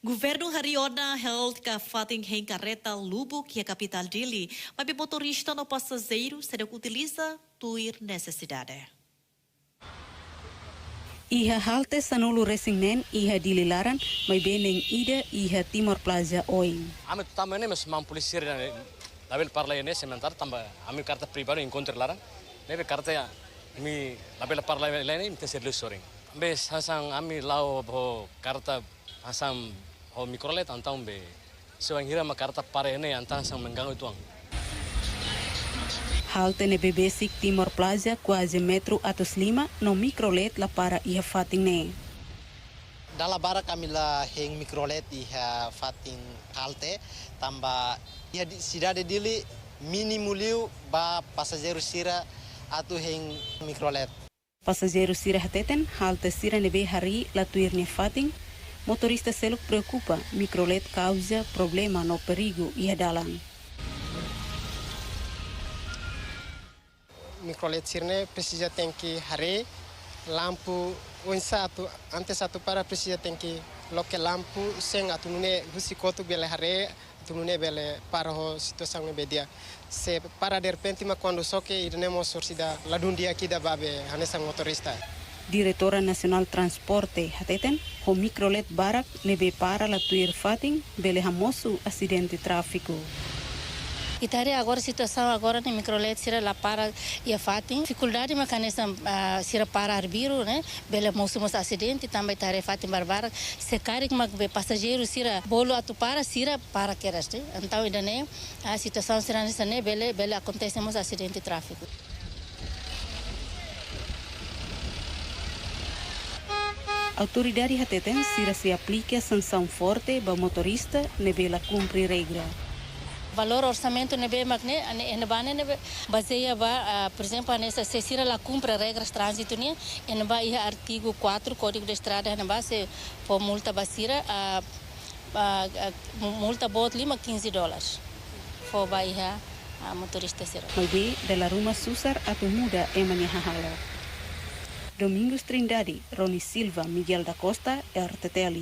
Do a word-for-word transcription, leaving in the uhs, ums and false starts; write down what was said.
Governu harii ona hela ka fatin hein karreta lubuk iha kapitál Dili, maibé motorista no pasajeiru seidauk utiliza tuir nesesidade. Iha halte sanulu-resin-neen iha Dili laran, maibé neen ida iha Timor Plaza oin. Ami tama ne'e mós maun polísia sira ne'e, labele para lai ne'e sementara tanba ami karreta pribadi enkontru laran. Ne'ebé karreta ami labele para lai ne'e, ami tenke selu sorin. Maibé hanesan ami la'o ho karreta hanesan ho mikrolet entaun be, se wainhira mak karreta para ne'e entaun hanesan mengganggu uitoan. Halte ne'ebé besik Timor Plaza kuaze metru atus lima no mikrolet la para iha fatin ne'e. Dala barak ami la hein mikrolet iha fatin halte, tanba iha Di-, sidade Dili mínimu liu ba pasajeiru sira atu hein mikrolet. Pasajeiru sira hateten, halte sira ne'ebé harii la tuir nia fatin, motorista seluk preokupa mikrolet kauza problema no perigu iha dalan. Mikrolet sira-ne'e presiza tenke haree lampu, oinsá atu, antes atu para presiza tenke loke lampu sein atu nune'e husi kotuk bele haree, atu nune'e bele para ho situasaun ne'ebé di'ak. Se para derrepente mak kuandu xoke, ida-ne'e mós orsida ladún di'ak ida ba be hanesan motorista. Diretora Nasionál Transporte hateten, ho mikrolet barak ne'ebé para la tuir fatin bele hamosu asidente tráfiku. Ita haree agora situasaun agora ne'e mikrolet sira la para iha fatin. Difikuldade mak hanesan, ah, sira para arbiru ne'e, bele mosu mós asidente, tanba ita haree fatin barbarak. Se karik mak be pasajeiru sira bolu atu para, sira para kedas ne'e. Entaun ida-ne'e, ah, situasaun sira hanesan ne'e bele, bele akontese mós asidente tráfiku. Autoridade hateten sira sei aplika sansaun forte ba motorista ne'ebé la kumpre regra. Valór orsamentu ne'ebé mak ne'e, ne'e, ne'ebá ne'e, ne'ebé bazeia ba, ah, por ezemplu, hanesan se sira la kumpre regras tránzitu nian, ne'ebá iha artigu quatro Kódigu de Estrada, ne'ebá sei fó multa ba sira, ah, ah, ah, mu-, multa boot liu mak quinze dólares. Fó ba iha, ah, motorista sira. Maibé dala ruma susar atu muda ema nia hahalok. Domingos Trindade, Rony Silva, Miguel da Costa, R T T L.